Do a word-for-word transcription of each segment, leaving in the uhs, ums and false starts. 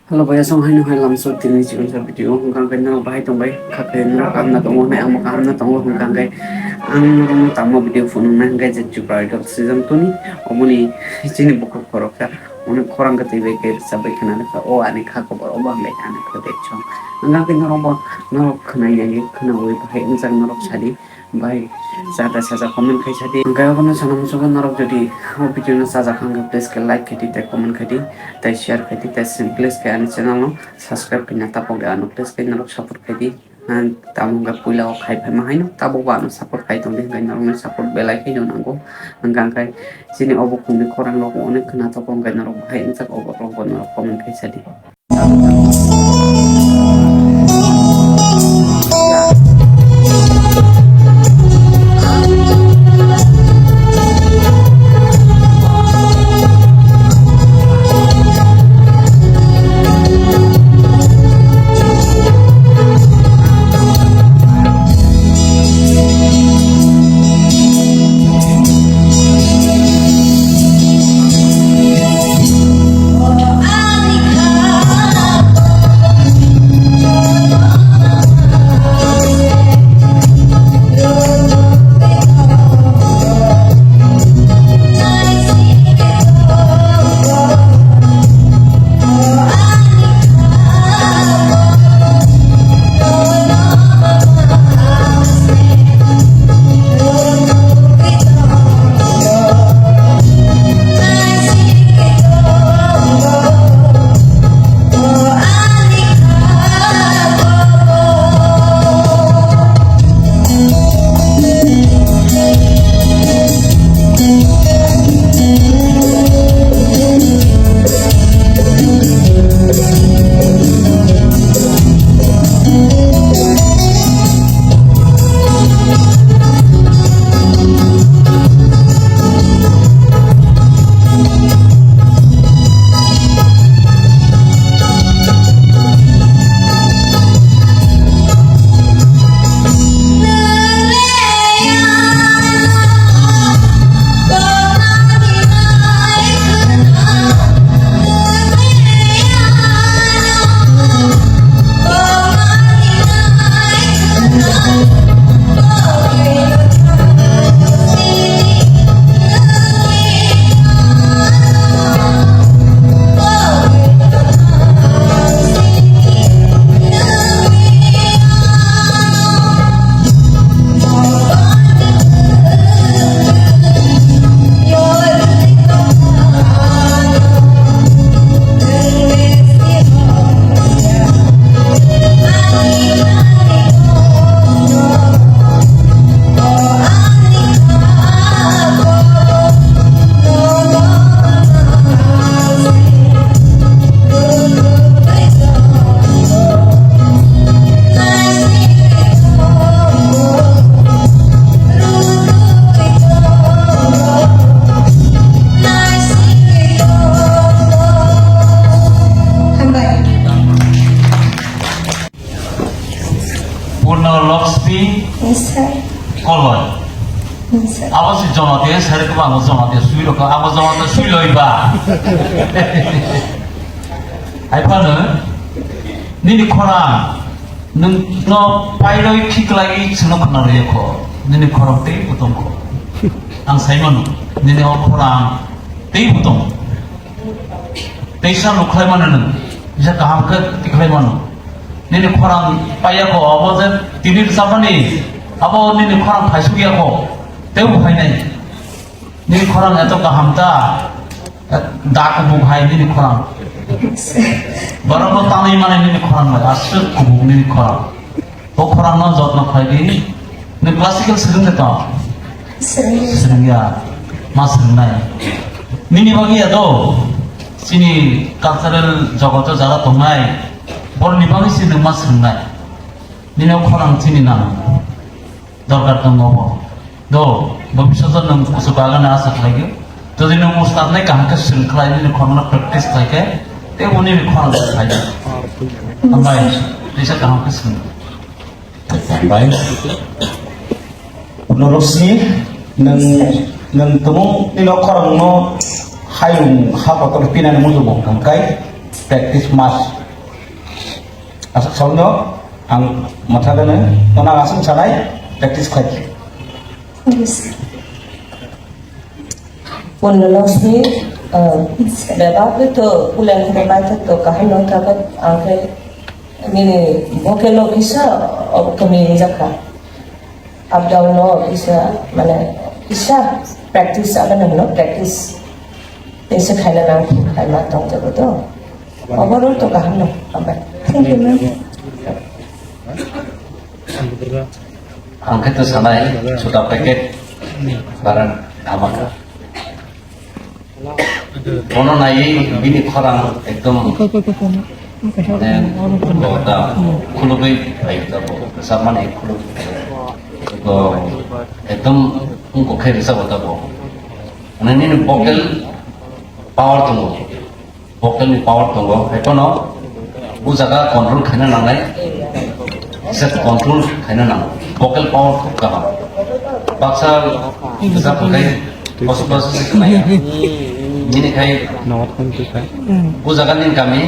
Hello, boya song haino hai lamso tini chikon sa video hwnkha hwnkhe norok bahai tongbai, kha khe norok kaham na tongo, hwnwi ang bo kaham na tongo, hwnkha hwnkhe ang norokno tamo video phunukna hwnkhe je Tripura Idol season two ni, omoni chini bukhuk khoroksa, onek khorang kwtwi bai khe rwchap bai khna rwkha, o ani kha khobor, obo ang bai ani kha de chong. Hwnkha hwnkhe norok bo, norok khwnai ya, khwnaui bahai wngjak norok sadi. Bai, chata saja comment khai sadi. Hwnkhe abono sana muchungo norok jodi o video no chajak hwnkhe please khe like khaidi tei comment khaidi tei share khaidi tei please khe ani channel no subscribe khaina tapok de ano please khe norok support khaidi. Ang tamo hwnkhe puila o khai phaima haino tabok bo ano support khai tongdi hwnkhe norokni support belai khaino nango. Hwnkhe ang khai chini obo khumni khorang rok onek khna tapok hwnkhe norok bahai wngjak obo rok bo norok comment khai sadi. Hambai. Purna Lakshmi Yes, sir. Koloi. Yes, sir. Abo si Jamatia, sari ko abo Jamatia sui rokha, abo Jamatia sui loi ba. Hai phano, nini khorang, nwng no pailoi khiklai chwngno khna rwya kho, nini khorang tei butong kho. Ang sai mano, nini o khorang tei butong. Teisa nukhlai mano nwng, bisa kaham khe tikhlai mano. Nini khorang paiya kho, abo je tini rwchapmani, abo nini khorang phaisuk ya kho, tei bo phainai. Nini khorang eto kaham ta, da kubuk hai nini khorang. Borok no tanwi mani nini khorang bai, aswk kubuk nini khorang. O khorang no jotno khlai di. Nini classical swrwng de to? Swrwng. Swrwng ya. Ma swrwng nai. Nini bagwi ya do. Chini cultural jogoto jara tongnai. Borni bagwi si nwng ma swrwng nai. Nini o khorang chini nang. Dorkar tongo bo. Do, bhobishoto nwng kuchuk agana asa khlaigwi. Jodi nwng mustarnai kaham khe swrwng khlai, nini khorangno practice khlai khe, tei bo nini khorang khlai. Hambai, teisa kaham khe swrwng. Hambai. Norosni, nwng, nwng tumung nini khorangno hayung ha kotor pinani muchungo hwnkha khe. Practice must. Aswk sawi no ang mwthagano, tono ang aswk sanai, practice khlai. Yes. Purna Lakshmi, uh, bebak to pulang to bai to kaham no thabat angke nini vocal officer of kami jakha. Up down no kisa, mane, kisa practice, aba nang no practice. Tei se khaina nang, khaima tong jago to. Overall to kaham no, hambai. Thank you, ma'am. Ang khe to sanai, suda packet, barang dhamaka. Bono naiwi bini khorang ekdom, mane, bo da khulugwi phaio da bo, rwchapmani khulugwi phaio. Bo ekdom wngkok khe rwchapbo da bo. Mane nini vocal power tongo, vocal ni power tongo, hai phano o jaga control khaina nangnai, kisa control khaina nango. Vocal power khub kaham. Baksa bwsa bukhai koso koso se khwnaya. Nini khai o jaga ni kami.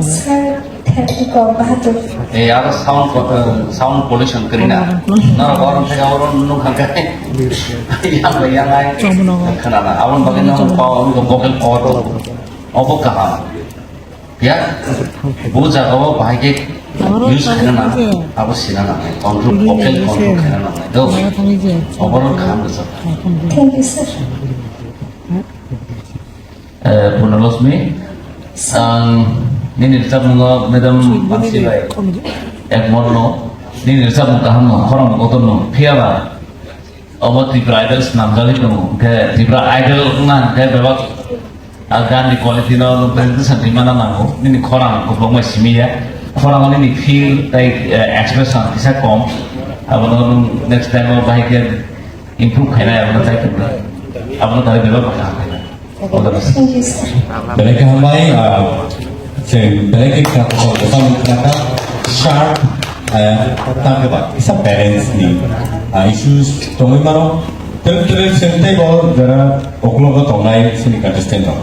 Sir, thank you, kok bahadur. Eh, aro sound, eh, sound pollution kwrwi na. Norok oro thai oro nung kha khe. Yang bai yang ai. Khana na. Aboni bagwi no vocal power. Obo kaham. Ya, bo jaga o bahai khe use khaina na, abo sina na, control, vocal control khaina na, do. Overall kaham rwchap. Thank you, sir. Eh, Purnalakshmi, ang nini rwchapmungo Madam Mansi bai ekmor no, nini rwchapmung kaham no, khorang kotor no, phiya ba, Omo Tripura Idol swnamjagwi tongo, hwnkhe Tripura Idol wngna hwnkhe bebak, ah, ganni quality no nwng presentation rwimana nango. Nini khorang kwbangma simi ya. Khorango nini feel tei, eh, expression kisa kom. Abono nwng next time o bahai khe improve khainai, abono try khainai. Abono tari bebak kaham khainai. Belai khe hambai, ah, chwng belai khe khna kosong bwsang khna kha, sharp, ah, tang khe ba kisa balance ni, ah, issues tongwi mano. Tel tel chwng tei bo jora uklogo tongnai chini contestant rok.